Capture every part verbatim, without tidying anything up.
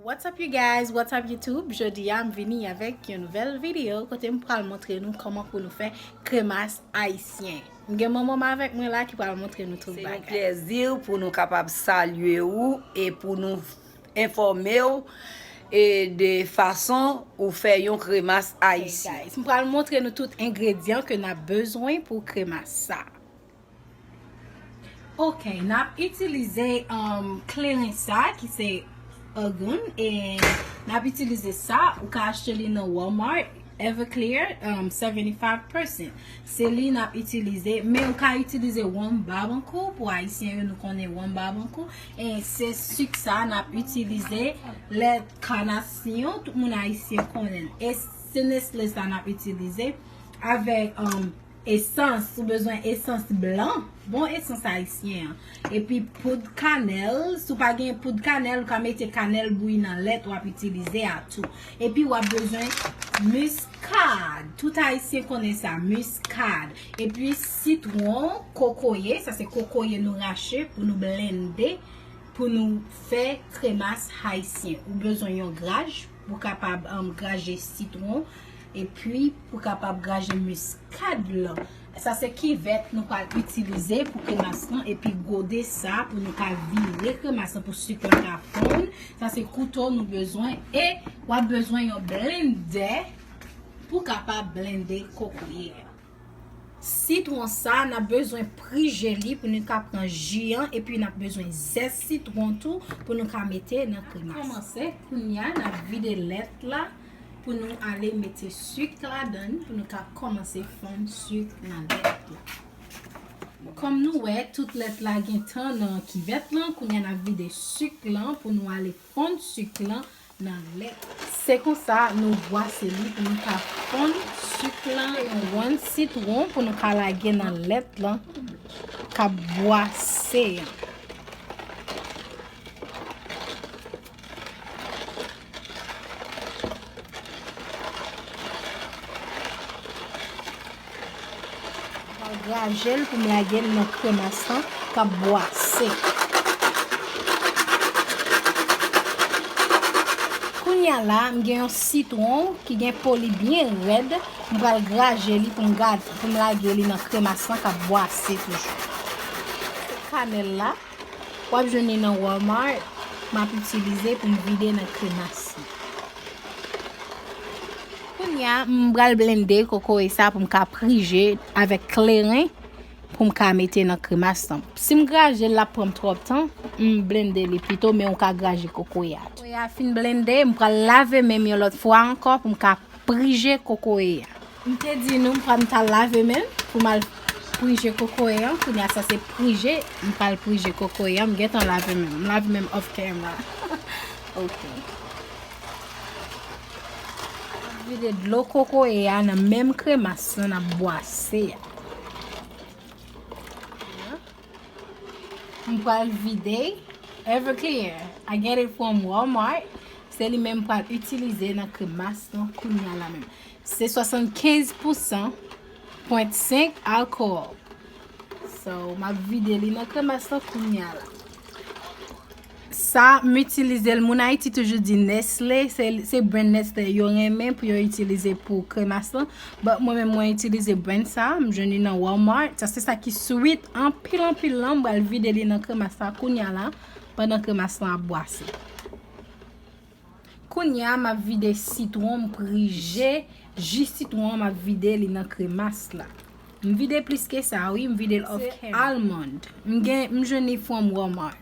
What's up you guys? What's up YouTube? Jodi a m vini avèk yon nouvèl videyo kote m pral montre nou kòman pou nou fè kremas ayisyen. M gen manman m avèk mwen la ki pral montre nou tout bagay. Se yon plèzi pou nou kapab salye ou e pou nou enfòme w e de fason ou fè yon kremas ayisyen. Guys, m pral montre nou tout engredyan ke n ap bezwen pou kremas sa. Ok, n ap itilize um, kleren sa ki se Ogun e n ap itilize sa, ou ka achte li nan Walmart, Everclear, um, seventy-five percent. Se li n ap itilize, men ou ka itilize Wonn Babankou, pou ayisyen yo nou konnen Wonn Babankou. E se sik sa n ap itilize, lèt kanasyon, tout moun ayisyen konnen. E se Nestle sa n ap itilize avèk um, esans, ou bezwen esans blan, bon esans ayisyen an. Epi poud kanèl, si w pa gen poud kanèl, ou ka mete kanèl bouyi nan lèt w ap itilize a tou. Epi w ap bezwen miskad, tout ayisyen konnen sa, miskad. Epi sitwon, kokoye, sa se kokoye nou rache pou nou blende, pou nou fè kremas ayisyen. Ou bezwen yon graj pou kapab um, graje sitwon, epi pou kapab graje miskad lan. Sa se kivèt nou pral itilize pou kremas lan, epi gode sa pou nou ka vire kremas lan pou sik lan ka fonn. Sa se kouto nou bezwen, e w ap bezwen yon blendè pou kapab blende kokoye a. Sitwon sa, n ap bezwen prije li pou nou ka pran ji an, epi n ap bezwen zès sitwon tou pou nou ka mete nan kremas. Kòmanse, kounye a, n ap vide lèt la pou nou ale mete sik ladann, pou nou ka kòmanse fonn sik nan lèt la. Kòm nou wè, tout lèt la gen tan nan kivèt lan, kounye a n ap vide sik lan pou nou ale fonn sik lan nan lèt. Se konsa nou bwase li pou nou ka fonn sik lan. Yon wonn sitwon pou nou ka lage nan lèt lan k ap bwase an. Mwen graje l pou m lage l nan kremas lan k ap bwase. Kounye a la, m gen yon sitwon ki gen po li byen rèd. M pral graje li pou m gad, pou m lage li nan kremas lan k ap bwase toujou. Kanèl la, w ap jwenn li nan Walmart, m ap itilize pou m vide nan kremas lan. Kounye a, m pral blende kokoye sa pou m ka prije avèk kleren pou m ka mete nan kremas lan. Si m graje l, l ap pran m twòp tan, m blende li pito, men ou ka graje kokoye a tou. Kokoye a fin blende, m pral lave men m yon lòt fwa ankò pou m ka prije kokoye a. M te di nou m pral m ta lave men m pou m al prije kokoye an. Kounye a sa se prije, m pral prije kokoye an. M gentan lave men m. M lave men m off camera. Ok. Vide dlo kokoye a nan menm kremas lan n ap bwase a. M pral vide Everclear. I get it from Walmart. Se li menm m pral itilize nan kremas lan kounye a la menm. Se swasannkenz pousan pwen senk alkòl. So, m ap vide li nan kremas lan kounye a la. Sa, m itilize l, moun Ayiti toujou di Nestle, se, se brand Nestle yo renmen pou yo itilize pou kremas lan. But mwen menm, mwen itilize brand sa, m jwenn li nan Walmart. Sa se sa ki sweet anpil, anpil lan. M pral vide li nan kremas la kounye a la, pandan kremas lan ap bwase. Kounye a, m ap vide sitwon, m prije ji sitwon an, m ap vide li nan kremas la. M vide plis ke sa, wi, m vide l off camera. Se almond. M gen, m jwenn li from Walmart.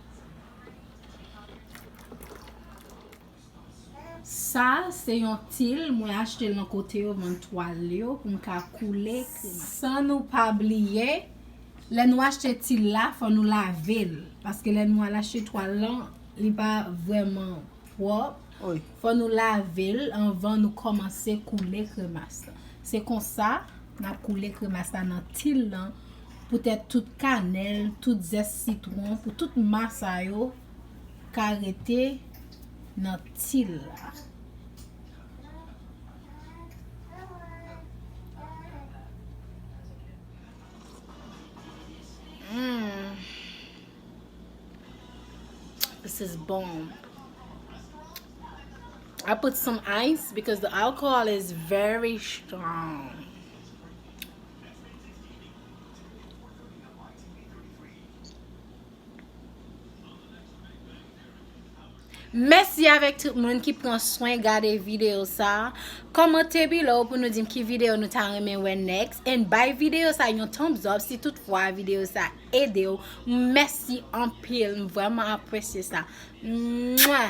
Sa, se yon til, mwen achte l nan kote yo vann twal yo pou m ka koule kremas. San nou pa bliye, lè nou achte til la, fò nou lave l. Paske lè nou al achte twal lan, li pa vrèman pwòp. Wi. Fò nou lave l anvan nou kòmanse koule kremas lan. Se konsa, n ap koule kremas la nan til lan, poutèt tout kanèl, tout zès sitwon, pou tout ma sa yo ka rete nan til la. Mm. This is bomb. I put some ice because the alcohol is very strong. Mèsi avèk tout moun ki pran swen gade videyo sa. Kòmante below pou nou di m ki videyo nou ta renmen wè next. And bay videyo sa yon thumbs up si toutfwa videyo sa ede w. Mèsi anpil, m vrèman apresye sa. Mwah!